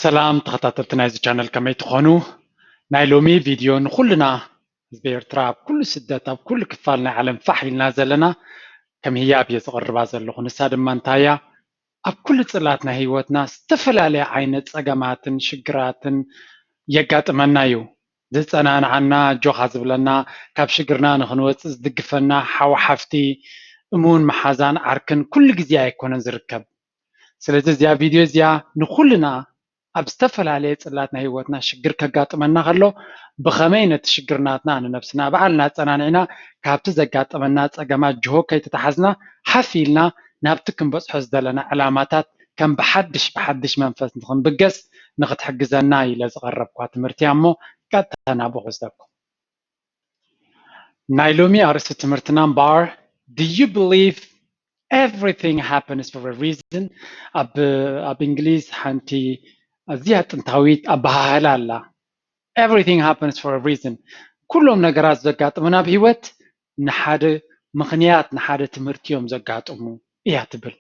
ሰላም ተኸታተልቲ ናይዚ ቻነል፣ ከመይ ትኾኑ? ናይ ሎሚ ቪድዮ ንኹልና ህዝቢ ኤርትራ ኣብ ኩሉ ስደት፣ ኣብ ኩሉ ክፋል ናይ ዓለም ፋሕ ኢልና ዘለና ከም ህያብ እየ ዝቕርባ ዘለኹ። ንሳ ድማ እንታይ እያ? ኣብ ኩሉ ጽላት ናይ ህይወትና ዝተፈላለየ ዓይነት ጸገማትን ሽግራትን የጋጥመና እዩ። ዝጸናንዓና፣ ኣጆኻ ዝብለና፣ ካብ ሽግርና ንኽንወጽእ ዝድግፈና ሓው ሓፍቲ፣ እሙን መሓዛን ዓርክን ኩሉ ግዜ ኣይኮነን ዝርከብ። ስለዚ እዚኣ ቪድዮ እዚኣ ንኹልና ኣብ ዝተፈላለየ ጽላት ናይ ህይወትና ሽግር ከጋጥመና ከሎ ብኸመይ ነቲ ሽግር ናትና ንነብስና ባዕልና ኣጸናኒዕና ካብቲ ዘጋጠመና ጸገማት ጅሆ ከይተታሓዝና ሓፍ ኢልና ናብቲ ክንበጽሖ ዝደለና ዕላማታት ከም ብሓድሽ ብሓድሽ መንፈስ ንኽንብገስ ንኽትሕግዘና ኢለ ዝቐረብኳ ትምህርቲ እያ እሞ ቀጥታ ናብኡ ክወስደኩም። ናይ ሎሚ ኣርእስቲ ትምህርትና እምበኣር፣ Do you believe everything happens for a reason? ኣብ ኣብ እንግሊዝ ሓንቲ ኣዝያ ጥንታዊት ኣበሃህላ ኣላ። Everything happens for a reason። ኩሎም ነገራት ዘጋጥሙና ኣብ ህይወት ንሓደ ምኽንያት፣ ንሓደ ትምህርቲ እዮም ዘጋጥሙ እያ ትብል።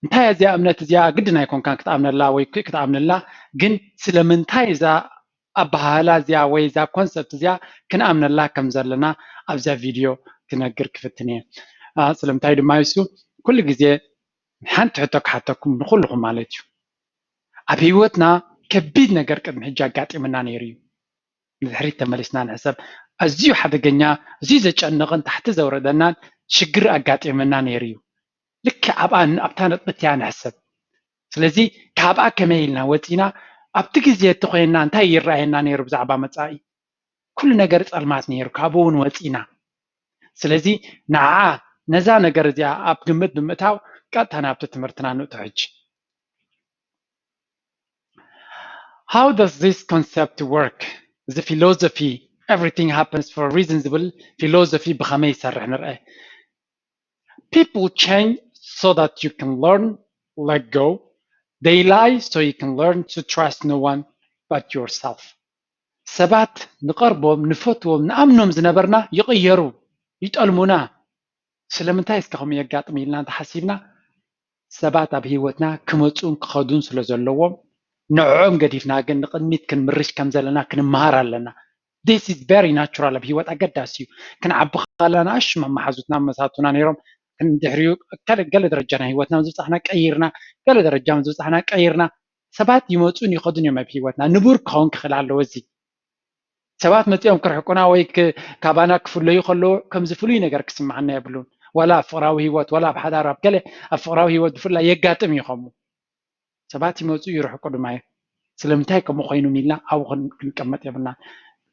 እንታይ እዚኣ እምነት እዚኣ ግድን ኣይኮንካን ክትኣምነላ ወይ ክትኣምነላ፣ ግን ስለምንታይ እዛ ኣበሃህላ እዚኣ ወይ እዛ ኮንሰፕት እዚኣ ክንኣምነላ ከም ዘለና ኣብዛ ቪድዮ ክነግር ክፍትን እየ። ስለምንታይ ድማ ይሱ ኩሉ ግዜ ሓንቲ ሕቶ ክሓተኩም ንኩልኹም ማለት እዩ። ኣብ ህይወትና ከቢድ ነገር ቅድሚ ሕጂ ኣጋጢምና ነይሩ እዩ። ንድሕሪት ተመሊስና ንሕሰብ፣ ኣዝዩ ሓደገኛ፣ ኣዝዩ ዘጨንቕን ታሕቲ ዘውረደናን ሽግር ኣጋጢምና ነይሩ እዩ። ልክዕ ኣብኣ ኣብታ ነጥቢ እቲኣ ንሕሰብ። ስለዚ ካብኣ ከመይ ኢልና ወፂና ኣብቲ ግዜ እቲ ኮይንና እንታይ ይረኣየና ነይሩ ብዛዕባ መፃኢ? ኩሉ ነገር ፀልማት ነይሩ፣ ካብኡ እውን ወፂና። ስለዚ ንዓ ነዛ ነገር እዚኣ ኣብ ግምት ብምእታው ቀጥታ ናብቲ ትምህርትና ንእቶ ሕጂ። How does this concept work? እዚ ፊሎዞፊ everything happens for a reason ዝብል ፊሎዞፊ ብኸመይ ይሰርሕ ንርአ። People change so that you can learn, let go. They lie so you can learn to trust no one but yourself. ሰባት ንቐርቦም ንፈትዎም ንኣምኖም ዝነበርና ይቕየሩ፣ ይጠልሙና። ስለምንታይ እስከ ከምኡ የጋጥም ኢልና እንተሓሲብና ሰባት ኣብ ህይወትና ክመፁን ክኸዱን ስለ ዘለዎም ንዕኦም ገዲፍና ግን ንቕድሚት ክንምርሽ ከም ዘለና ክንመሃር ኣለና። This is very natural። ኣብ ህይወት ኣገዳሲ እዩ። ክንዓቢ ከለና ንኣሽቱ መመሓዙትና መሳቱና ነይሮም ድሕሪኡ ገለ ደረጃ ናይ ህይወትና ዝብፃሕና ቀይርና ገለ ደረጃ ዝብፃሕና ቀይርና ሰባት ይመፁን ይኸዱን እዮም ኣብ ህይወትና። ንቡር ክኸውን ክኽእል ኣለዎ። እዚ ሰባት መፂኦም ክርሕቁና ወይ ካባና ክፍለዩ ከለዉ ከምዚ ፍሉይ ነገር ክስምዓና የብሉን። ዋላ ኣብ ፍቕራዊ ህይወት ዋላ ኣብ ሓዳር ኣብ ገለ ኣብ ፍቕራዊ ህይወት ብፍላይ የጋጥም እዩ። ከምኡ ሰባት ይመፁ ይርሕቁ ድማ እዩ። ስለምንታይ ከምኡ ኮይኑን ኢልና ኣብኡ ክንቀመጥ የብልና።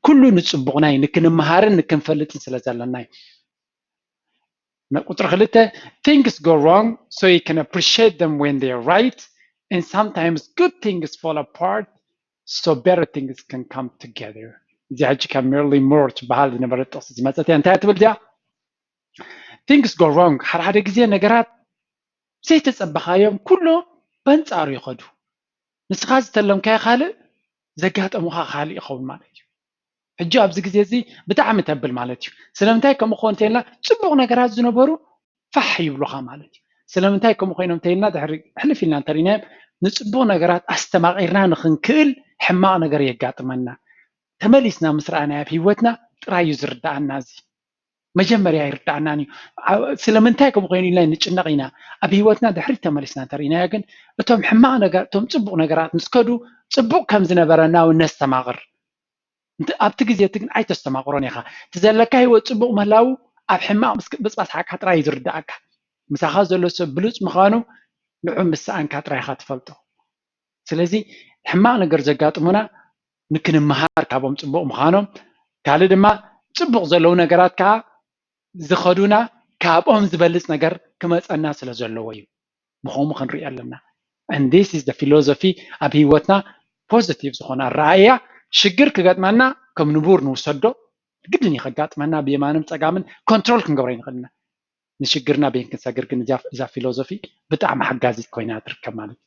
ኩሉ ንፅቡቕና እዩ፣ ንክንመሃርን ንክንፈልጥን ስለ ዘለና እዩ። ቁፅሪ ክልተ፣ things go wrong so you can appreciate them when they are right, and sometimes good things fall apart so better things can come together. እዚ ሕጂ ካብ ሜርሊን ሙር ትበሃል ዝነበረ ጥቕሲ ዝመፀት እያ። እንታይ ትብል እዚኣ? Things go wrong፣ ሓደ ሓደ ግዜ ነገራት ዘይተፀበኻዮም ኩሎ በንፃሩ ይኸዱ። ንስኻ ዝተለምካዮ ካልእ ዘጋጠሙኻ ካልእ ይኸውን ማለት እዩ። ሕጂ ኣብዚ ግዜ እዚ ብጣዕሚ ተብል ማለት እዩ። ስለምንታይ ከምኡ ክኾን እንተኢልና ፅቡቕ ነገራት ዝነበሩ ፋሕ ይብሉኻ ማለት እዩ። ስለምንታይ ከምኡ ኮይኖም እንተኢልና ድሕሪ ሕልፍ ኢልና እንተሪናዮም ንፅቡቕ ነገራት ኣስተማቒርና ንኽንክእል ሕማቕ ነገር የጋጥመና። ተመሊስና ምስ ረኣናዮ ኣብ ህይወትና ጥራይ እዩ ዝርዳኣና። እዚ መጀመርያ ኣይርዳኣናን እዩ። ስለምንታይ ከምኡ ኮይኑ ኢልና ንጭነቕ ኢና። ኣብ ህይወትና ድሕሪት ተመሊስና እንተርኢናዮ ግን እቶም ሕማቕ ነገር እቶም ፅቡቕ ነገራት ምስ ከዱ ፅቡቕ ከም ዝነበረና እውን ነስተማቕር። ኣብቲ ግዜ እቲ ግን ኣይተስተማቕሮን ኢኻ። እቲ ዘለካ ህይወት ፅቡቕ ምህላው ኣብ ሕማቕ ብፅባስ ሓቅካ ጥራይ እዩ ዝርዳኣካ። ምሳኻ ዘሎ ሰብ ብሉፅ ምዃኑ ንዑ ምስ ሰኣንካ ጥራይ ኢኻ ትፈልጦ። ስለዚ ሕማቕ ነገር ዘጋጥሙና ንክንመሃር ካብኦም ፅቡቕ ምዃኖም፣ ካልእ ድማ ፅቡቕ ዘለዉ ነገራት ከዓ ዝኸዱና ካብኦም ዝበልፅ ነገር ክመፀና ስለ ዘለዎ እዩ። ብኸምኡ ክንሪኦ ኣለና። And this is the philosophy ኣብ ህይወትና ፖዚቲቭ ዝኾነ ኣረኣእያ ሽግር ክገጥመና ከም ንቡር ንውሰዶ። ግድን እዩ ከጋጥመና፣ ብየማንን ፀጋምን ኮንትሮል ክንገብሮ ይንኽእል ኢና። ንሽግርና በይን ክንሰግር ግን እዛ ፊሎዞፊ ብጣዕሚ ሓጋዚት ኮይና ትርከብ ማለት እዩ።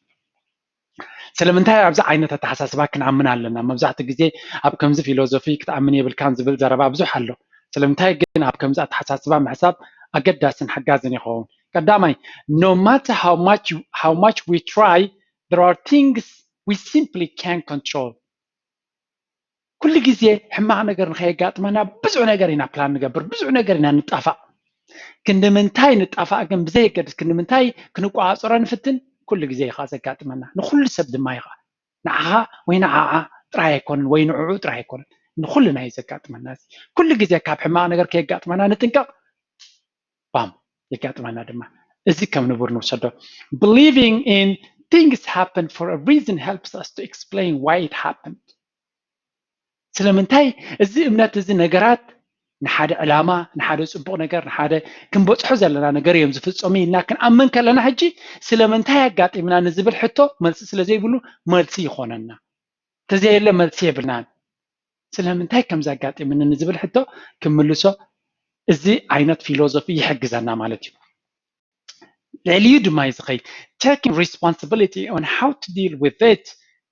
ስለምንታይ ኣብዚ ዓይነት ኣተሓሳስባ ክንኣምን ኣለና? መብዛሕትኡ ግዜ ኣብ ከምዚ ፊሎዞፊ ክትኣምን የብልካን ዝብል ዘረባ ብዙሕ ኣሎ። ስለምንታይ ግን ኣብ ከምዚ ኣተሓሳስባ ምሕሳብ ኣገዳስን ሓጋዝን ይኸውን? ቀዳማይ፣ no matter how much we try, there are things we simply can't control. ኩሉ ግዜ ሕማቕ ነገር ንኸየጋጥመና ብዙሕ ነገር ኢና ፕላን ንገብር፣ ብዙሕ ነገር ኢና ንጣፋእ። ክንዲ ምንታይ ንጣፋእ ግን ብዘየገድስ ክንዲ ምንታይ ክንቋፃፀሮ ንፍትን ኩሉ ግዜ እዩ ከዓ ዘጋጥመና። ንኩሉ ሰብ ድማ እዩ ከዓ። ንዓኻ ወይ ንዓዓ ጥራይ ኣይኮነን ወይ ንዕዑ ጥራይ ኣይኮነን፣ ንኩልና እዩ ዘጋጥመና። ኩሉ ግዜ ካብ ሕማቕ ነገር ከየጋጥመና ንጥንቀቕ። ባም የጋጥመና ድማ። እዚ ከም ንቡር ንውሰዶ። Believing in things happen for a reason helps us to explain why it happened. ስለምንታይ እዚ እምነት እዚ ነገራት ንሓደ ዕላማ፣ ንሓደ ፅቡቕ ነገር፣ ንሓደ ክንበፅሖ ዘለና ነገር እዮም ዝፍፀሙ ኢልና ክንኣምን ከለና ሕጂ ስለምንታይ ኣጋጢምና ንዝብል ሕቶ መልሲ ስለ ዘይብሉ መልሲ ይኾነና። እንተዘየለ መልሲ የብልናን። ስለምንታይ ከም ዘጋጢምኒ ንዝብል ሕቶ ክምልሶ እዚ ዓይነት ፊሎዞፊ ይሕግዘና ማለት እዩ። ልዕሊኡ ድማ እዩ ዝኸይድ። Taking responsibility on how to deal with it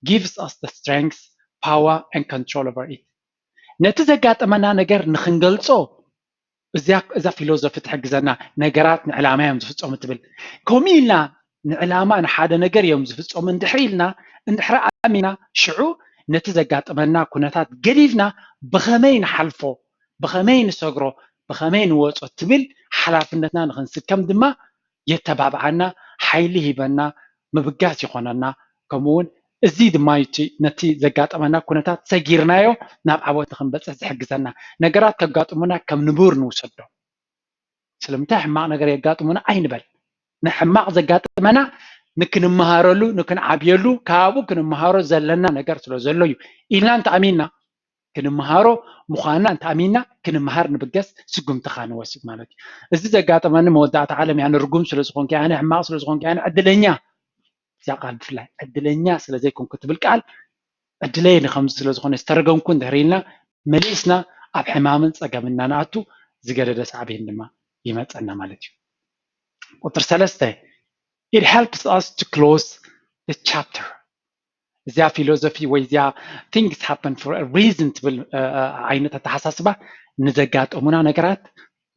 gives us the strength, power and control over it. ነቲ ዘጋጠመና ነገር ንክንገልጾ እዚኣ እዛ ፊሎዞፊ ትሕግዘና። ነገራት ንዕላማ እዮም ዝፍጸሙ ትብል። ከምኡ ኢልና ንዕላማ ንሓደ ነገር እዮም ዝፍጸሙ እንድሕር ኢልና እንድሕር ኣሚና ሽዑ ነቲ ዘጋጠመና ኩነታት ገዲፍና ብኸመይ ንሓልፎ፣ ብኸመይ ንሰግሮ፣ ብኸመይ ንወጾ ትብል ሓላፍነትና ንክንስከም ድማ የተባብዓና፣ ሓይሊ ሂበና፣ ምብጋስ ይኾነና። ከምኡ እውን እዚ ድማ እዩ እቲ ነቲ ዘጋጠመና ኩነታት ሰጊርናዮ ናብ ዓወት ንክንበፅሕ ዝሕግዘና። ነገራት ከጋጥሙና ከም ንቡር ንውሰዶ። ስለምንታይ ሕማቕ ነገር የጋጥሙና ኣይንበል። ንሕማቕ ዘጋጥመና ንክንመሃረሉ፣ ንክንዓብየሉ፣ ካብኡ ክንመሃሮ ዘለና ነገር ስለ ዘሎ እዩ ኢልና እንተኣሚንና፣ ክንመሃሮ ምዃንና እንተኣሚንና ክንመሃር ንብገስ ስጉምትኻ ንወስድ ማለት እዩ። እዚ ዘጋጠመኒ መወዳእታ ዓለም እያ፣ ንርጉም ስለ ዝኾንኩ እያ፣ ሕማቕ ስለ ዝኾንኩ እያ፣ ዕድለኛ እዚኣ ቃል ብፍላይ ዕድለኛ ስለ ዘይኮንኩ ትብል ቃል ዕድለይ ንከምዚ ስለ ዝኾነ ዝተረገምኩ እንድሕር ኢልና መሊስና ኣብ ሕማምን ፀገምን እናንኣቱ ዝገደደ ሳዕቤን ድማ ይመፀና ማለት እዩ። ቁፅሪ ሰለስተ it helps us to close the chapter። እዚኣ ፊሎዞፊ ወይ እዚኣ things happen for a reason ትብል ዓይነት ኣተሓሳስባ ንዘጋጠሙና ነገራት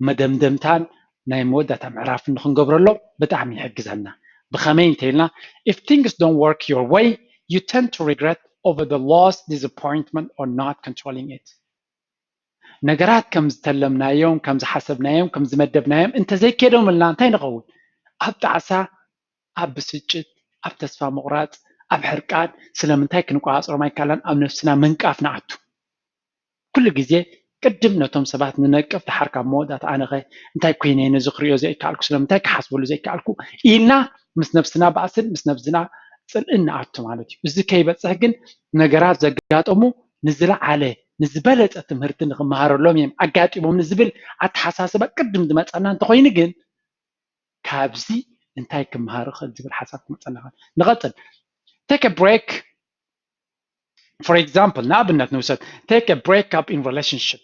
መደምደምታን ናይ መወዳእታ ምዕራፍ ንክንገብረሎም ብጣዕሚ ይሕግዘና። ብኸመይ እንተኢልና if things don't work your way you tend to regret over the loss, disappointment or not controlling it። ነገራት ከም ዝተለምናዮም ከም ዝሓሰብናዮም ከም ዝመደብናዮም እንተዘይከዶምልና እንታይ ንኸውን? ኣብ ጣዕሳ፣ ኣብ ብስጭት፣ ኣብ ተስፋ ምቑራፅ፣ ኣብ ሕርቃን ስለምንታይ ክንቆፃፀሮም ኣይከኣልናን ኣብ ነብስና ምንቃፍ ንኣቱ። ኩሉ ግዜ ቅድም ነቶም ሰባት ንነቅፍ፣ ደሓር ካብ መወዳእታ ኣነኸ እንታይ ኮይነ ነዚ ክሪኦ ዘይከኣልኩ፣ ስለምንታይ ክሓስበሉ ዘይከኣልኩ ኢልና ምስ ነብስና ባእስን ምስ ነብስና ፅልእን ንኣቱ ማለት እዩ። እዚ ከይበፅሕ ግን ነገራት ዘጋጠሙ ንዝለዓለ ንዝበለፀ ትምህርቲ ንክመሃረሎም እዮም ኣጋጢሞም ንዝብል ኣተሓሳስባ ቅድም ዝመፀና እንተኮይኑ ግን ካብዚ እንታይ ክመሃር እኽእል ዝብል ሓሳብ ክመፀና ይኽእል። ንቐፅል። Take a break. For example ንኣብነት ንውሰድ take a break up in relationship.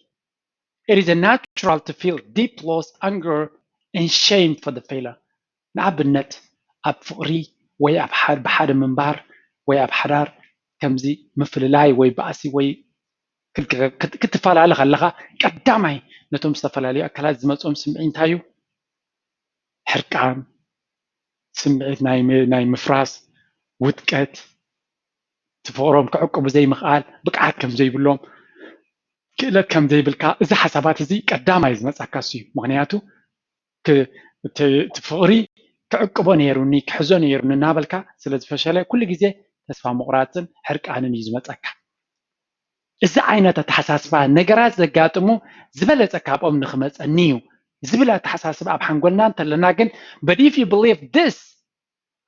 It is a natural to feel deep loss, anger and shame for the failure. ንኣብነት ኣብ ፍቕሪ ወይ ኣብ ብሓደ ምንባር ወይ ኣብ ሓዳር ከምዚ ምፍልላይ ወይ ባእሲ ወይ ክትፈላለ ከለኻ ቀዳማይ ነቶም ዝተፈላለዩ ኣካላት ዝመፅኦም ስምዒ እንታይ እዩ? ሕርቃን፣ ስምዒት ናይ ምፍራስ፣ ውድቀት፣ እቲ ፍቕሮም ክዕቅቡ ዘይምኽኣል፣ ብቕዓት ከም ዘይብሎም፣ ክእለት ከም ዘይብልካ፣ እዚ ሓሳባት እዚ ቀዳማይ ዝመጻካ እሱ እዩ። ምኽንያቱ እቲ ፍቕሪ ክዕቅቦ ነይሩኒ፣ ክሕዞ ነይሩኒ እናበልካ ስለ ዝፈሸለ ኩሉ ግዜ ተስፋ ምቑራፅን ሕርቃንን እዩ ዝመጸካ። እዚ ዓይነት ኣተሓሳስባ ነገራት ዘጋጥሙ ዝበለፀ ካብኦም ንክመፀኒ እዩ ዝብል ኣተሓሳስባ ኣብ ሓንጎልና እንተለና ግን but if you believe this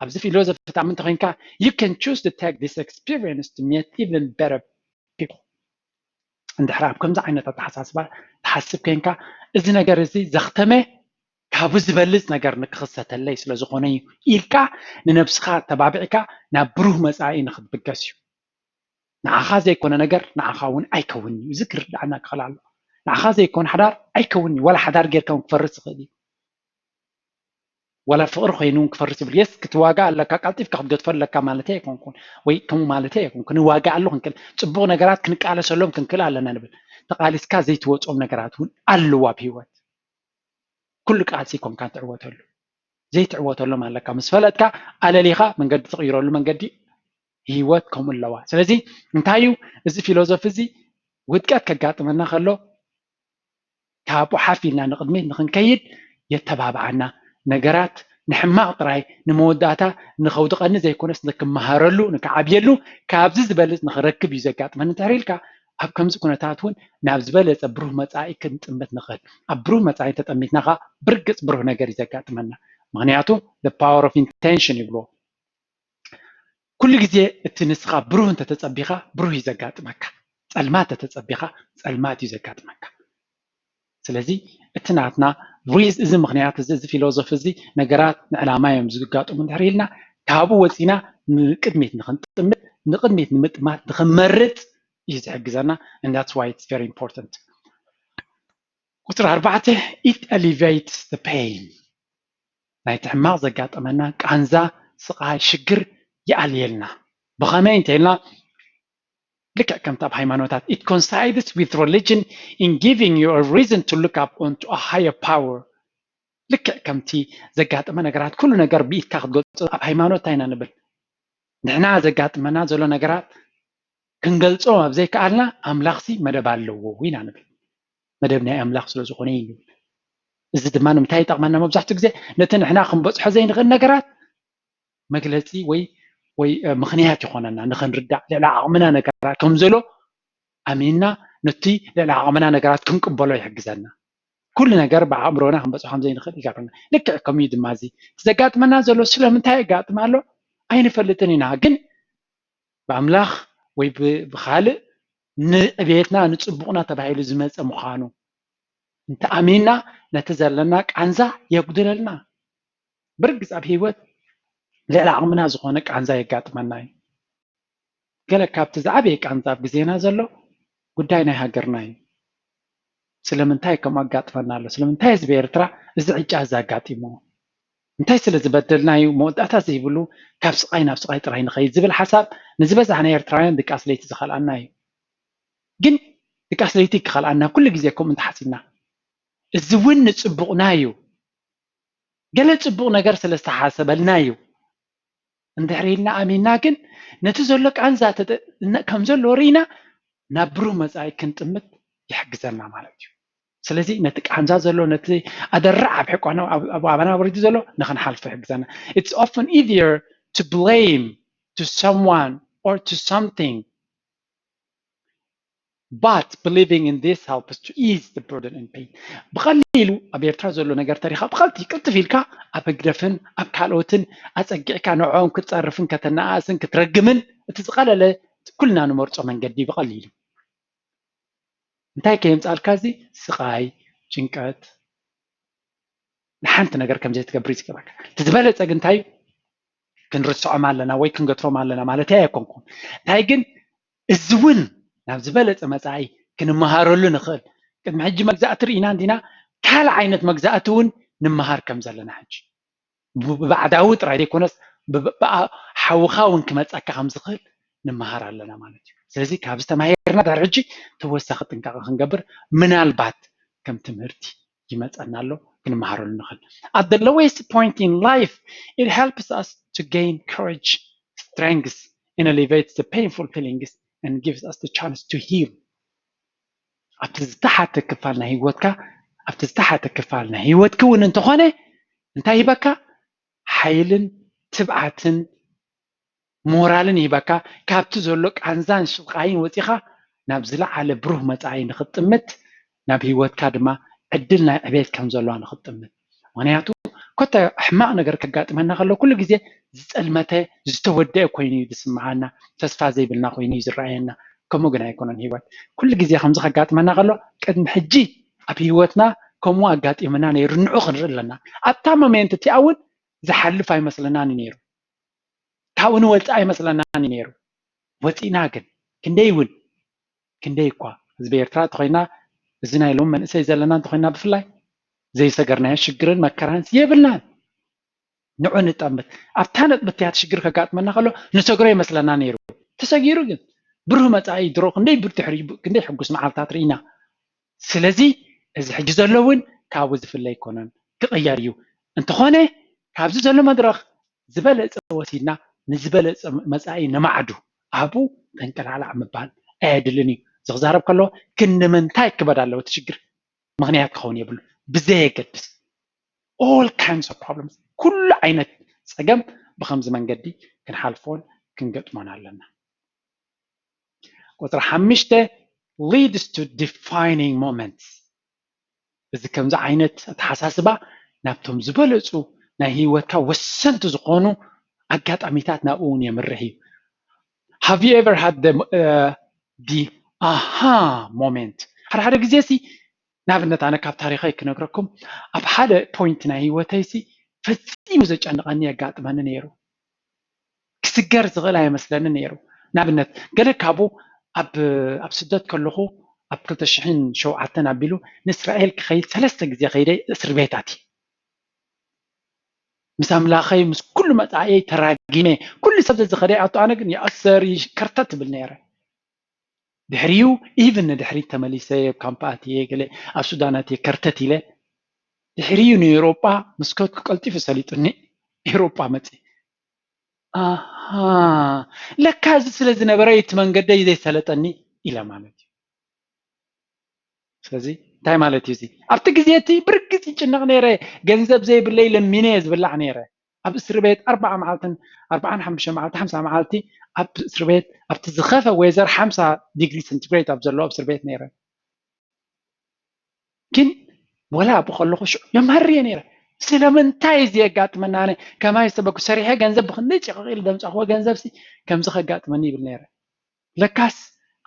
ኣብዚ ፊሎዞፊ ትኣምን እንተኮይንካ you can choose to take this experience to meet even better people። እንድሕር ኣብ ከምዚ ዓይነት ኣተሓሳስባ ትሓስብ ኮይንካ እዚ ነገር እዚ ዘኽተመ ካብኡ ዝበልፅ ነገር ንክኽሰተለይ ስለዝኾነ እዩ ኢልካ ንነብስኻ ተባቢዕካ ናብ ብሩህ መፃኢ ንክትብገስ እዩ። ንዓኻ ዘይኮነ ነገር ንዓኻ እውን ኣይከውን እዩ። እዚ ክርድኣና ክኽእል ኣሎ። ንዓኻ ዘይኮነ ሓዳር ኣይከውን እዩ። ዋላ ሓዳር ጌርካ እውን ክፈርስ ይኽእል እዩ። ዋላ ፍቕሪ ኮይኑ እውን ክፈርስ ይብል። የስ ክትዋጋ ኣለካ፣ ቀልጢፍካ ክትገድፎ ኣለካ ማለት ኣይኮንኩን ወይ ከምኡ ማለት ኣይኮን። ክንዋጋ ኣሎ ክንክእል፣ ፅቡቕ ነገራት ክንቃለሰሎም ክንክእል ኣለና ንብል። ተቃሊስካ ዘይትወፅኦም ነገራት እውን ኣለዉ ኣብ ህይወት። ኩሉ ቃልሲ ኣይኮንካን ትዕወተሉ፣ ዘይትዕወተሎም ኣለካ። ምስ ፈለጥካ ኣለሊኻ መንገዲ ትቕይረሉ መንገዲ ህይወት ከምኡ ኣለዋ። ስለዚ እንታይ እዩ እዚ ፊሎዞፊ እዚ? ውድቀት ከጋጥመና ከሎ ካብኡ ሓፍ ኢልና ንቕድሚት ንኽንከይድ የተባብዓና። ነገራት ንሕማቕ ጥራይ ንመወዳእታ ንኸውድቐኒ ዘይኮነስ ንክመሃረሉ ንክዓብየሉ ካብዚ ዝበልፅ ንኽረክብ እዩ ዘጋጥመኒ እንድሕር ኢልካ፣ ኣብ ከምዚ ኩነታት እውን ናብ ዝበለፀ ብሩህ መፃኢ ክንጥምት ንኽእል። ኣብ ብሩህ መፃኢ ተጠሚትና ከዓ ብርግፅ ብሩህ ነገር እዩ ዘጋጥመና። ምክንያቱ the power of intention ይብልዎ። ኩሉ ግዜ እቲ ንስኻ ብሩህ እንተተፀቢኻ ብሩህ እዩ ዘጋጥመካ፣ ፀልማት እንተተፀቢኻ ፀልማት እዩ ዘጋጥመካ። ስለዚ እቲ ናትና ሪዝ እዚ ምክንያት እዚ እዚ ፊሎዞፊ እዚ ነገራት ንዕላማ እዮም ዝጋጥሙ እንድሕር ኢልና ካብኡ ወፂና ንቅድሚት ንክንጥምት ንቅድሚት ንምጥማት ንክንመርፅ እዩ ዝሕግዘና። And that's why it's very important. ቁፅሪ ኣርባዕተ, it alleviates the pain. ናይቲ ሕማቕ ዘጋጠመና ቃንዛ፣ ስቓይ፣ ሽግር ይኣልየልና። ብኸመይ እንተኢልና ልክዕ ከምቲ ኣብ ሃይማኖታት it coincides with religion in giving you a reason to look up onto a higher power። ልክዕ ከምቲ ዘጋጠመ ነገራት ኩሉ ነገር ብኢድካ ክትገልፆ ኣብ ሃይማኖት እንታይ ኢና ንብል? ንሕና ዘጋጥመና ዘሎ ነገራት ክንገልጾ ኣብ ዘይከኣልና ኣምላኽሲ መደብ ኣለዎ ኢና ንብል። መደብ ናይ ኣምላኽ ስለ ዝኾነ እዩ ንብል። እዚ ድማ ንምንታይ ይጠቕመና? መብዛሕትኡ ግዜ ነቲ ንሕና ክንበጽሖ ዘይንኽእል ነገራት መግለጺ ወይ ወይ ምኽንያት ይኾነና ንኽንርዳእ ልዕሊ ዓቕምና ነገራት ከም ዘሎ ኣሚንና ነቲ ልዕሊ ዓቕምና ነገራት ክንቅበሎ ይሕግዘና። ኩሉ ነገር ብኣእምሮና ክንበጽሖ ከም ዘይንኽእል ይገብረና። ልክዕ ከምኡ እዩ ድማ እዚ ዘጋጥመና ዘሎ ስለምንታይ የጋጥም ኣሎ ኣይንፈልጥን ኢና፣ ግን ብኣምላኽ ወይ ብኻልእ ንዕቤትና ንፅቡቕና ተባሂሉ ዝመፀ ምዃኑ እንተኣሚንና ነቲ ዘለና ቃንዛ የጉድለልና። ብርግፅ ኣብ ህይወት ልዕሊ ዓቕምና ዝኾነ ቃንዛ የጋጥመና እዩ። ገለ ካብቲ ዝዓበየ ቃንዛ ኣብ ግዜና ዘሎ ጉዳይ ናይ ሃገርና እዩ። ስለምንታይ ከምኡ ኣጋጥመና ኣሎ? ስለምንታይ ህዝቢ ኤርትራ እዚ ዕጫ እዚ ኣጋጢምዎ? እንታይ ስለ ዝበደልና እዩ መወዳእታ ዘይብሉ ካብ ስቓይ ናብ ስቓይ ጥራይ ንኸይድ ዝብል ሓሳብ ንዝበዛሕና ኤርትራውያን ድቃስ ለይቲ ዝኸልኣና እዩ። ግን ድቃስ ለይቲ ክኸልኣና ኩሉ ግዜ ከምኡ እንተሓሲብና እዚ እውን ንፅቡቕና እዩ። ገለ ፅቡቕ ነገር ስለ ዝተሓሰበልና እዩ እንድሕር ኢልና ኣሚንና ግን ነቲ ዘሎ ቃንዛ ከም ዘሎ ርኢና ናብ ብሩህ መፃኢ ክንጥምት ይሕግዘና ማለት እዩ። ስለዚ ነቲ ቃንዛ ዘሎ ነቲ ኣደራዕ ኣብ ሕቋና ኣብ ኣባና ወሪዱ ዘሎ ንክንሓልፎ ይሕግዘና። It's often easier to blame to someone or to something but believing in this helps to ease the burden and pain. ብቐሊሉ ኣብ ኤርትራ ዘሎ ነገር ተሪኻ ብቐልቲ ቅልጥፍ ኢልካ ኣብ ህግደፍን ኣብ ካልኦትን ኣፀጊዕካ ንዕኦም ክትፀርፍን ከተነኣእስን ክትረግምን እቲ ዝቐለለ ኩልና ንመርፆ መንገዲ ብቐሊሉ እንታይ ከየምፃልካ እዚ ስቓይ ጭንቀት ንሓንቲ ነገር ከም ዘይትገብር እዩ ዝገብረካ። እቲ ዝበለፀ ግን እንታይ ክንርስዖም ኣለና ወይ ክንገትሮም ኣለና ማለት ኣይኮንኩም። እንታይ ግን እዚ እውን ናብ ዝበለፀ መፃኢ ክንመሃረሉ ንኽእል። ቅድሚ ሕጂ መግዛእቲ ርኢና እንዲና ካልእ ዓይነት መግዛእቲ እውን ንምሃር ከም ዘለና ሕጂ ብባዕዳዊ ጥራይ ዘይኮነስ ሓውኻ እውን ክመፀካ ከም ዝኽእል ንምሃር ኣለና ማለት እዩ። ስለዚ ካብዚ ተማሂርና ድሕሪ ሕጂ ተወሳኺ ጥንቃቐ ክንገብር ምናልባት ከም ትምህርቲ ይመፀና ኣሎ ክንመሃረሉ ንኽእል። At the lowest point in life, it helps us to gain courage, strength, and alleviates the painful feelings and gives us the chance to heal. ኣብቲ ዝተሓተ ክፋል ናይ ህይወትካ ኣብቲ ዝተሓተ ክፋል ናይ ህይወትኪ እውን እንተኾነ እንታይ ሂበካ? ሓይልን ትብዓትን ሞራልን ይህበካ። ካብቲ ዘሎ ቃንዛን ስቓይን ወፂኻ ናብ ዝለዓለ ብሩህ መፃኢ ንኽትጥምት ናብ ህይወትካ ድማ ዕድል ናይ ዕቤት ከም ዘለዋ ንኽትጥምት። ምክንያቱ ኮተ ሕማቕ ነገር ከጋጥመና ከሎ ኩሉ ግዜ ዝፀልመተ ዝተወደአ ኮይኑ እዩ ዝስምዓና፣ ተስፋ ዘይብልና ኮይኑ እዩ ዝረኣየና። ከምኡ ግን ኣይኮነን ህይወት። ኩሉ ግዜ ከምዚ ከጋጥመና ከሎ ቅድሚ ሕጂ ኣብ ህይወትና ከምኡ ኣጋጢሙና ነይሩ ንዑ ክንርኢ ኣለና። ኣብታ ሞሜንት እቲኣ እውን ዝሓልፍ ኣይመስለናን እዩ ነይሩ። ካብኡ ንወፅእ ኣይመስለናን እዩ ነይሩ። ወፂእና ግን ክንደይ እውን ክንደይ እኳ ህዝቢ ኤርትራ እንተኮይና እዚ ናይ ሎም መንእሰይ ዘለና እንተኮይና ብፍላይ ዘይሰገርናዮ ሽግርን መከራን የብልናን። ንዑ ንጠምት ኣብታ ነጥቢ እቲያ ሽግር ከጋጥመና ከሎ ንሰግሮ ይመስለና ነይሩ። ተሰጊሩ ግን ብሩህ መፃኢ ድሮ ክንደይ ብድሕሪ ክንደይ ሕጉስ መዓልታት ርኢና። ስለዚ እዚ ሕጂ ዘሎ እውን ካብኡ ዝፍለ ኣይኮነን ክቕየር እዩ። እንተኾነ ካብዚ ዘሎ መድረኽ ዝበለፀ ወሲድና ንዝበለፀ መፃኢ ነማዕዱ። ኣብኡ ተንቀላዕላዕ ምባል ኣየድልን እዩ። ዝክዛረብ ከሎ ክንዲ ምንታይ ክበድ ኣለዎ እቲ ሽግር ምክንያት ክኸውን የብሉ። ብዘየገድስ all kinds of problems፣ ኩሉ ዓይነት ፀገም ብከምዚ መንገዲ ክንሓልፎን ክንገጥሞን ኣለና። ቁፅሪ ሓሙሽተ leads to defining moments። እዚ ከምዚ ዓይነት ኣተሓሳስባ ናብቶም ዝበለፁ ናይ ህይወትካ ወሰንቲ ዝኾኑ ኣጋጣሚታት ናብኡ እውን የምርሕ እዩ። Have you ever had the, uh, the aha moment? ሓደ ሓደ ግዜ ሲ ንኣብነት ኣነ ካብ ታሪኸይ ክነግረኩም፣ ኣብ ሓደ point ናይ ህይወተይ ሲ ፈፂሙ ዘጨንቐኒ የጋጥመኒ ነይሩ። ክስገር ዝኽእል ኣይመስለኒ ነይሩ። ንኣብነት ገለ ካብኡ ኣብ ኣብ ስደት ከለኹ ኣብ ክልተ ሽሕን ሸውዓተን ኣቢሉ ንእስራኤል ክኸይድ ሰለስተ ግዜ ከይደ እስር ቤት ኣትየ። ምስ ኣምላኸይ ምስ ኩሉ መጻእየይ ተራጊመ። ኩሉ ሰብ ዘዝኸደ ኣቶ ኣነ ግን ይኣሰር ይከርተት ትብል ነይረ። ድሕሪኡ ኢቭን ንድሕሪት ተመሊሰ ኣብ ካምፕ ኣትየ ገለ ኣብ ሱዳን ኣትየ ከርተት ኢለ ድሕሪኡ ንኤውሮጳ ምስ ከድኩ ቀልጢፉ ሰሊጡኒ ኤውሮጳ መጽ ኣሃ ለካ እዚ ስለ ዝነበረ እቲ መንገደይ ዘይሰለጠኒ ኢለ ማለት እዩ። ስለዚ እንታይ ማለት እዩ እዚ? ኣብቲ ግዜ እቲ ብርግጽ ይጭነቕ ነይረ። ገንዘብ ዘይብለይ ለሚነ እየ ዝብላዕ ነይረ። ኣብ እስሪ ቤት ኣርባዓ መዓልትን ኣርባዓን ሓሙሽተ መዓልቲ ሓምሳ መዓልቲ ኣብ እስሪ ቤት ኣብቲ ዝኸፈ ዌዘር ሓምሳ ዲግሪ ሰንቲግሬድ ኣብ ዘለዎ ኣብ እስሪ ቤት ነይረ። ግን ወላ ኣብኡ ከለኹ ሽዑ የማርር እየ ነይረ። ስለምንታይ እዚ የጋጥመና? ኣነ ከማይ ዝተበኩ ሰሪሐ ገንዘብ ብክንደይ ጭቕቕ ኢሉ ዘምጻኽዎ ገንዘብ ሲ ከምዚ ከጋጥመኒ ይብል ነይረ። ለካስ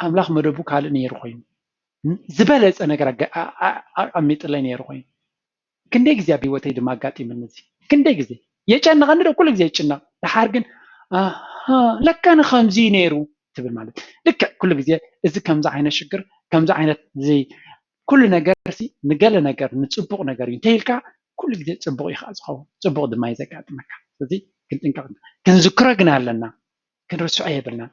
ኣምላኽ መደቡ ካልእ ነይሩ ኮይኑ ዝበለጸ ነገር ኣቀሚጥለይ ነይሩ ኮይኑ ክንደይ ግዜ ኣብ ህይወተይ ድማ ኣጋጢምኒ እዚ ክንደይ ግዜ የጨንቐኒ ዶ ኩሉ ግዜ ይጭነቕ ደሓር ግን ለካ ንከምዚ ነይሩ ትብል ማለት ልክዕ ኩሉ ግዜ እዚ ከምዚ ዓይነት ሽግር ከምዚ ዓይነት እዚ ኩሉ ነገር ሲ ንገለ ነገር ንፅቡቕ ነገር እዩ እንተይልካ ኩሉ ግዜ ፅቡቕ እዩ ከዓ ዝኸውን ፅቡቕ ድማ እዩ ዘጋጥመካ ስለዚ ክንጥንቀቕ ክንዝክሮ ግን ኣለና ክንርስዖ የብልና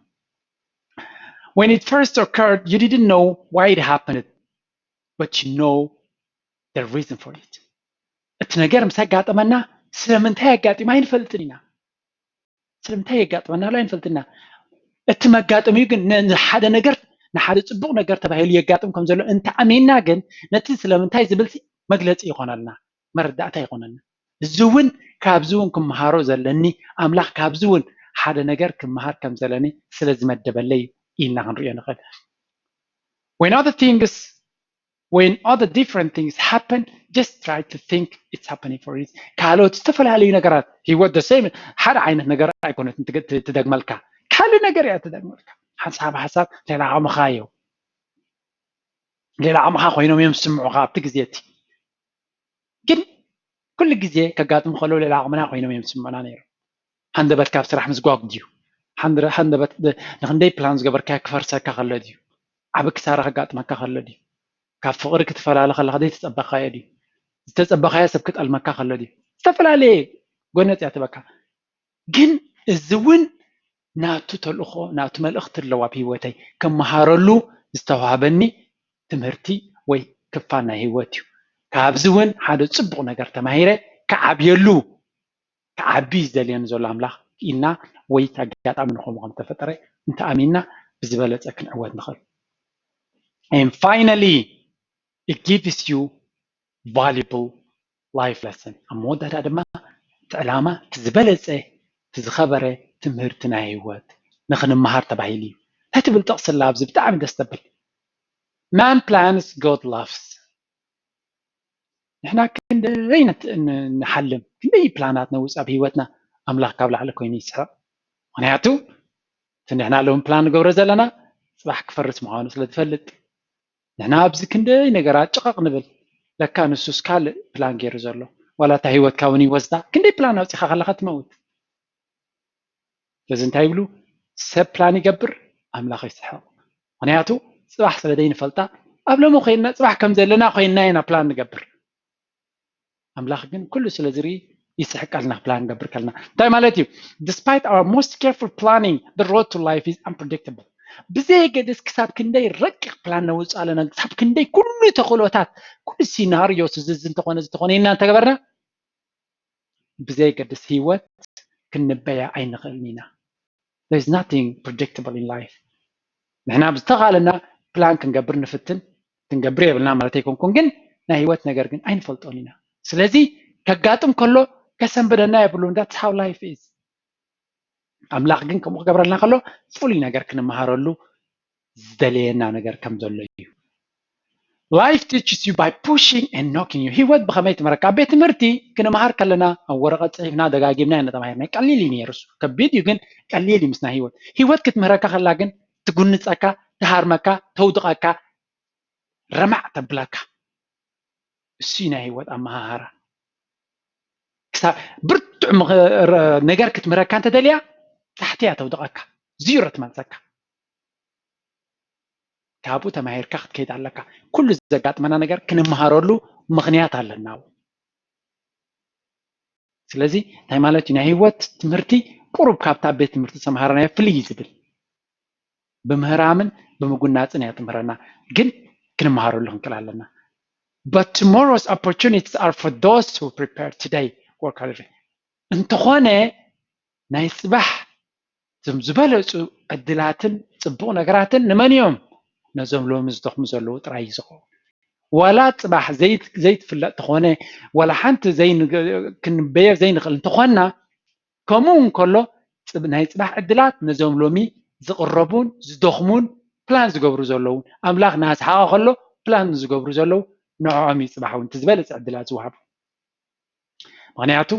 When it first occurred, you didn't know why it happened, but you know the reason for it. እቲ ነገር ምስ ኣጋጠመና ስለምንታይ ኣጋጢሙ ኣይንፈልጥን ኢና። ስለምንታይ የጋጥመና ሎ ኣይንፈልጥን ኢና። እቲ መጋጠሚኡ ግን ንሓደ ነገር ንሓደ ፅቡቕ ነገር ተባሂሉ የጋጥም ከም ዘሎ እንተኣሚንና ግን ነቲ ስለምንታይ ዝብል መግለፂ ይኾነልና፣ መረዳእታ ይኾነልና። እዚ እውን ካብዚ እውን ክመሃሮ ዘለኒ ኣምላኽ ካብዚ እውን ሓደ ነገር ክመሃር ከም ዘለኒ ስለ ዝመደበለይ ኢልና ክንሪኦ ንኽእል። When other things when other different things happen, just try to think it's happening for a reason. ካልኦት ዝተፈላለዩ ነገራት ህይወት the same ሓደ ዓይነት ነገር ኣይኮነትን ትደግመልካ ካልእ ነገር እያ ትደግመልካ ሓሳብ ሓሳብ ሌላ ዓቕምኻ እዩ ሌላ ዓቕምኻ ኮይኖም እዮም ዝስምዑኻ ኣብቲ ግዜ እቲ ግን ኩሉ ግዜ ከጋጥሙ ከለዉ ሌላ ዓቕምና ኮይኖም እዮም ዝስምዑና ነይሩ። ሃንደበት ካብ ስራሕ ምስጓግ ድዩ? ሃንደበት ንክንደይ ፕላን ዝገበርካዮ ክፈርሰካ ከሎ ድዩ? ዓቢ ክሳራ ከጋጥመካ ከሎ ድዩ? ካብ ፍቕሪ ክትፈላለ ከለኻ ዘይተጸበኻዮ ድዩ? ዝተጸበኻዮ ሰብ ክጠልመካ ከሎ ድዩ? ዝተፈላለየ ጎነጽ እያ ትበካ። ግን እዚ እውን ናቱ ተልእኾ ናቱ መልእኽቲ ኣለዎ ኣብ ህይወተይ ክመሃረሉ ዝተዋህበኒ ትምህርቲ ወይ ክፋል ናይ ህይወት እዩ። ካብዚ እውን ሓደ ጽቡቕ ነገር ተማሂረ ክዓብየሉ ክዓቢ ዝደልየኒ ዘሎ ኣምላኽ ኢልና ወይ ኣጋጣሚ ንኸምኡ ከም ተፈጠረ እንተኣሚንና ብዝበለጸ ክንዕወት ንኽእል። And finally, it gives you valuable life lesson. ኣብ መወዳእታ ድማ እቲ ዕላማ እቲ ዝበለጸ እቲ ዝኸበረ ትምህርቲ ናይ ህይወት ንኽንመሃር ተባሂሉ እዩ። እንታይ ትብል ጥቕሲ ኣላ ኣብዚ ብጣዕሚ ደስ ተብል። Man plans, God laughs። ንሕና ክንደይ ንሓልም ክንደይ ፕላናት ነውፅእ ኣብ ህይወትና ኣምላኽ ካብ ላዕሊ ኮይኑ ይስሕቕ ምክንያቱ እቲ ንሕና ሎም ፕላን ንገብሮ ዘለና ፅባሕ ክፈርስ ምዃኑ ስለ ዝፈልጥ ንሕና ኣብዚ ክንደይ ነገራት ጭቐቕ ንብል ለካ ንሱስ ካልእ ፕላን ገይሩ ዘሎ ዋላ እታ ህይወትካ እውን ይወስዳ ክንደይ ፕላን ኣውፂኻ ከለካ ትመውት ስለዚ እንታይ ይብሉ ሰብ ፕላን ይገብር ኣምላኽ ይስሕቕ ምክንያቱ ፅባሕ ስለ ዘይንፈልጣ ኣብ ሎሚ ኮይንና ፅባሕ ከም ዘለና ኮይንና ኢና ፕላን ንገብር ኣምላኽ ግን ኩሉ ስለ ዝርኢ ይስሕቀልና ፕላን ንገብር ከልና እንታይ ማለት እዩ despite our most careful planning the road to life is unpredictable ብዘየገድስ ክሳብ ክንደይ ረቂቕ ፕላን ነውፅእ ኣለና ክሳብ ክንደይ ኩሉ ተኽእሎታት ኩሉ ሲናርዮ ስዝዝ እንተኾነ ዝተኾነ ኢና እንተገበርና ብዘየገድስ ህይወት ክንበያ ኣይንኽእልን ኢና There is nothing predictable in life. ንሕና ብዝተኻለና ፕላን ክንገብር ንፍትን፣ ክንገብር የብልና ማለት ኣይኮንኩን፣ ግን ናይ ህይወት ነገር ግን ኣይንፈልጦን ኢና። ስለዚ ከጋጥም ከሎ ከሰንብደና የብሉን። That's how life is። ኣምላኽ ግን ከምኡ ክገብረልና ከሎ ፍሉይ ነገር ክንመሃረሉ ዝደለየና ነገር ከም ዘሎ እዩ። Life teaches you by pushing and knocking you. ህይወት ብኸመይ ትምህረካ? ኣብ ቤት ትምህርቲ ክንመሃር ከለና ኣብ ወረቐት ጽሒፍና ደጋጊምና ኢና ተማሂርና። ቀሊል እዩ ነይሩ እሱ። ከቢድ እዩ ግን ቀሊል እዩ ምስና ህይወት። ህይወት ክትምህረካ ከላ ግን ትጉንጸካ፣ ትሃርመካ፣ ተውድቐካ፣ ረማዕ ተብለካ። እሱ እዩ ናይ ህይወት ኣመሃሃራ። ክሳብ ብርቱዕ ነገር ክትምህረካ እንተደልያ ታሕቲ እያ ተውድቐካ፣ ዚሮ ትመልሰካ። ካብኡ ተማሂርካ ክትከይድ ኣለካ። ኩሉ ዘጋጥመና ነገር ክንመሃረሉ ምኽንያት ኣለና። ስለዚ እንታይ ማለት እዩ? ናይ ህይወት ትምህርቲ ቁሩብ ካብታ ቤት ትምህርቲ ዝተምሃርናዮ ፍልይ እዩ ዝብል። ብምህራምን ብምጉናፅን እያ ትምህረና፣ ግን ክንመሃረሉ ክንክእል ኣለና። But tomorrow's opportunities are for those who prepare today. Work hard. እንተኾነ ናይ ፅባሕ እዞም ዝበለፁ ዕድላትን ፅቡቕ ነገራትን ንመን እዮም? ነዞም ሎሚ ዝደኽሙ ዘለዉ ጥራይ እዩ ዝኸውን። ዋላ ፅባሕ ዘይትፍለጥ ተኾነ፣ ዋላ ሓንቲ ክንበዮ ዘይንኽእል እንተኾንና፣ ከምኡ እንከሎ ናይ ፅባሕ ዕድላት ነዞም ሎሚ ዝቕረቡን ዝደኽሙን ፕላን ዝገብሩ ዘለውን ኣምላኽ ናስሓቐ ከሎ ፕላን ዝገብሩ ዘለዉ ንዕኦም እዩ ፅባሕ እውን እቲ ዝበለፀ ዕድላት ዝወሃቡ። ምኽንያቱ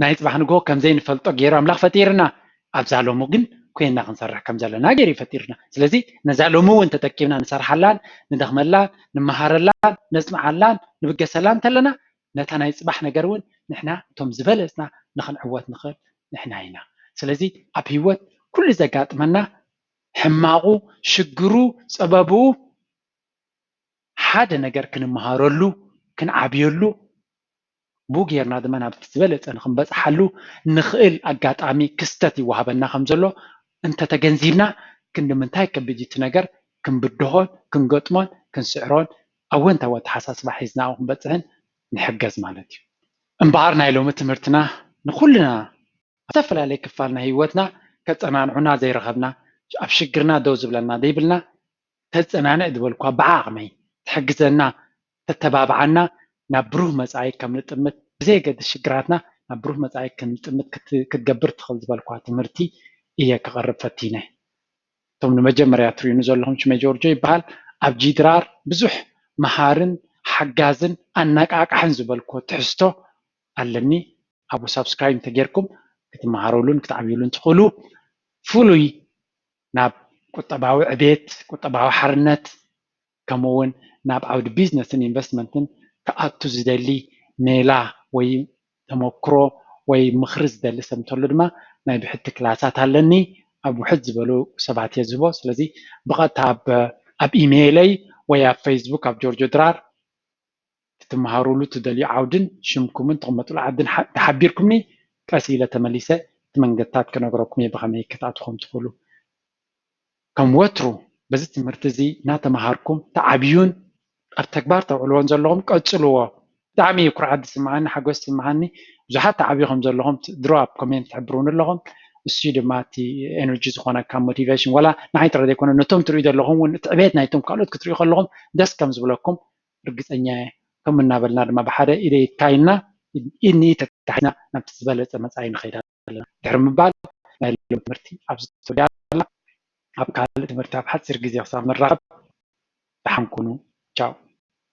ናይ ፅባሕ ንግሆ ከም ዘይንፈልጦ ገይሩ ኣምላኽ ፈጢርና፣ ኣብዛ ሎሚ ግን ኮይና ክንሰርሕ ከም ዘለና ገይሩ እዩ ፈጢርና። ስለዚ ነዛ ሎሚ እውን ተጠቂምና ንሰርሓላን ንደኽመላን ንመሃረላን ነፅንዓላን ንብገሰላን እንተለና ነታ ናይ ፅባሕ ነገር እውን ንሕና እቶም ዝበለፅና ንኽንዕወት ንኽእል ንሕና ኢና። ስለዚ ኣብ ህይወት ኩሉ ዘጋጥመና ሕማቑ፣ ሽግሩ፣ ፀበብኡ ሓደ ነገር ክንመሃረሉ ክንዓብየሉ ብኡ ጌርና ድማ ናብቲ ዝበለፀ ንክንበፅሓሉ ንኽእል ኣጋጣሚ ክስተት ይወሃበና ከም ዘሎ እንተተገንዚብና ክንዲ ምንታይ ከቢድ እቲ ነገር ክንብድሆን ክንገጥሞን ክንስዕሮን ኣወንታዊ ኣተሓሳስባ ሒዝና ክንበፅሕን ንሕገዝ ማለት እዩ። እምበኣር ናይ ሎሚ ትምህርትና ንኩልና ኣብ ዝተፈላለየ ክፋል ናይ ህይወትና ከፀናንዑና ዘይረኸብና ኣብ ሽግርና ደው ዝብለና ዘይብልና ተፀናንዕ ዝበልኳ ብዓቕመይ ትሕግዘና ተተባብዓና ናብ ብሩህ መፃኢ ከም ንጥምት ብዘየገድስ ሽግራትና ናብ ብሩህ መፃኢ ክንጥምት ክትገብር ትኽእል ዝበልኳ ትምህርቲ እየ ክቐርብ ፈቲነ። እቶም ንመጀመርያ ትርእዩኒ ዘለኹም ሽመይ ጆርጆ ይበሃል። ኣብ ጂድራር ብዙሕ መሃርን ሓጋዝን ኣነቃቃሕን ዝበልኩዎ ትሕዝቶ ኣለኒ። ኣብኡ ሳብስክራይብ እንተጌርኩም ክትመሃረሉን ክትዓብዩሉን ትኽእሉ። ፍሉይ ናብ ቁጠባዊ ዕቤት፣ ቁጠባዊ ሓርነት ከምኡ እውን ናብ ዓውዲ ቢዝነስን ኢንቨስትመንትን ክኣቱ ዝደሊ ሜላ ወይ ተመክሮ ወይ ምኽሪ ዝደሊ ሰብ እንተሎ ድማ ናይ ብሕቲ ክላሳት ኣለኒ። ኣብ ውሕድ ዝበሉ ሰባት እየ ዝህቦ። ስለዚ ብቐጥታ ኣብ ኢሜይለይ ወይ ኣብ ፌስቡክ ኣብ ጆርጆ ድራር ትመሃሩሉ ትደልዩ ዓውድን ሽምኩምን ትቕመጡሉ ዓድን ተሓቢርኩምኒ ቀስ ኢለ ተመሊሰ እቲ መንገድታት ክነግረኩም እየ ብኸመይ ክትኣትኹም ትኽእሉ። ከም ወትሩ በዚ ትምህርቲ እዚ እናተምሃርኩም ትዓብዩን ኣብ ተግባር ተውዕልዎን ዘለኹም ቀጽልዎ። ብጣዕሚ እዩ ኩርዓት ዝስምዓኒ፣ ሓጎስ ዝስምዓኒ። ብዙሓት ትዓብዩ ከም ዘለኹም ድሮ ኣብ ኮሜንት ትሕብሩኒ ኣለኹም። እሱ ድማ እቲ ኤነርጂ ዝኾነካ ሞቲቬሽን ዋላ ንዓይ ጥራይ ዘይኮነ ነቶም ትሪኡ ዘለኹም እውን እቲ ዕቤት ናይቶም ካልኦት ክትሪኡ ከለኹም ደስ ከም ዝብለኩም ርግፀኛ እየ። ከምኡ እናበልና ድማ ብሓደ ኢደ ኢድካ ኢልና ኢድ ንኢድ ተታሒዝና ናብቲ ዝበለፀ መፃኢ ንኸይድ ኣለና ድሕሪ ምባል ናይ ሎሚ ትምህርቲ ኣብዚ ተወዲኣ ኣላ። ኣብ ካልእ ትምህርቲ ኣብ ሓፂር ግዜ ክሳብ ንራኸብ ደሓን ኩኑ። ቻው።